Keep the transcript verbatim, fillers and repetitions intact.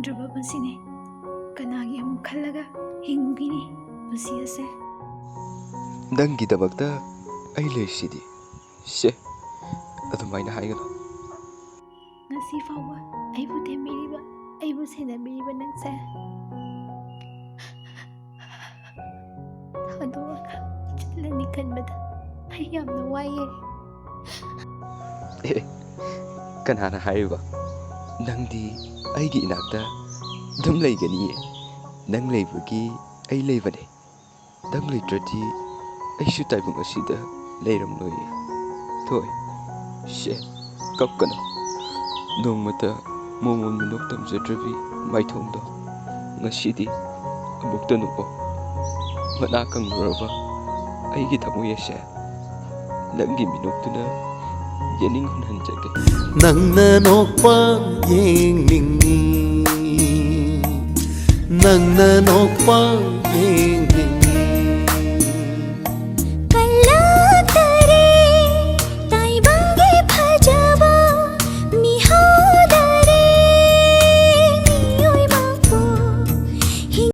ꯂꯩꯇ꯭ꯔꯕ ꯄꯨꯟꯁꯤꯅꯤ꯫ ꯀꯅꯥꯒꯤ ꯑꯃꯨꯛ ꯈꯜꯂꯒ ꯍꯤꯡꯉꯨꯒꯤꯅꯤ ꯄꯨꯟꯁꯤ ꯑꯁꯦ? ꯅꯪꯒꯤꯗꯃꯛꯇ ꯑꯩ ꯂꯩꯔꯤꯁꯤꯗꯤ꯫ ꯁꯦ, ꯑꯗꯨꯃꯥꯏꯅ ꯍꯥꯏꯒꯅꯨ꯫ ꯉꯁꯤ ꯐꯥꯎꯕ ꯑꯩꯕꯨ ꯊꯦꯝꯕꯤꯔꯤꯕ, ꯑꯩꯕꯨ ꯁꯦꯟꯅꯕꯤꯔꯤꯕ ꯅꯪꯁꯦ ꯊꯥꯗꯣꯛꯑꯒ ꯆꯠꯂꯅꯤ ꯈꯟꯕꯗ ꯑꯩ ꯌꯥꯝꯅ ꯋꯥꯏꯌꯦ꯫ ꯑꯦ, ꯀꯅꯥꯅ ꯍꯥꯏꯔꯤꯕ? ꯅꯪꯗꯤ ꯑꯩꯒꯤ ꯏꯅꯥꯛꯇ ꯑꯗꯨꯝ ꯂꯩꯒꯅꯤꯌꯦ꯫ ꯅꯪ ꯂꯩꯕꯒꯤ ꯑꯩ ꯂꯩꯕꯅꯦ꯫ ꯅꯪ ꯂꯩꯇ꯭ꯔꯗꯤ ꯑꯩꯁꯨ ꯇꯥꯏꯕꯪ ꯑꯁꯤꯗ ꯂꯩꯔꯝꯂꯣꯏꯌꯦ꯫ ꯊꯣꯏ, ꯁꯦ, ꯀꯞꯀꯅꯨ꯫ ꯅꯣꯡꯃꯇ ꯃꯣꯃꯣꯟ ꯃꯤꯅꯣꯛ ꯇꯝꯖꯗ꯭ꯔꯕꯤ ꯃꯥꯏꯊꯣꯡꯗꯣ ꯉꯁꯤꯗꯤ ꯑꯃꯨꯛꯇ ꯅꯣꯛꯑꯣ꯫ ꯃꯅꯥ ꯀꯪꯂꯨꯔꯕ ꯑꯩꯒꯤ ꯊꯃꯣꯏ ꯑꯁꯦ ꯅꯪꯒꯤ ꯃꯤꯅꯣꯛꯇꯨꯅ ꯌꯦꯅꯤꯡ ꯍꯨꯟꯍꯟꯖꯒꯦ꯫ ꯅꯪꯅ ꯅꯣꯛꯄ ꯌꯦꯡꯅꯤꯡꯉꯤ꯫ ꯅꯪꯅ ꯅꯣꯛꯄ ꯌꯦꯡꯅꯤꯡꯉꯤ꯫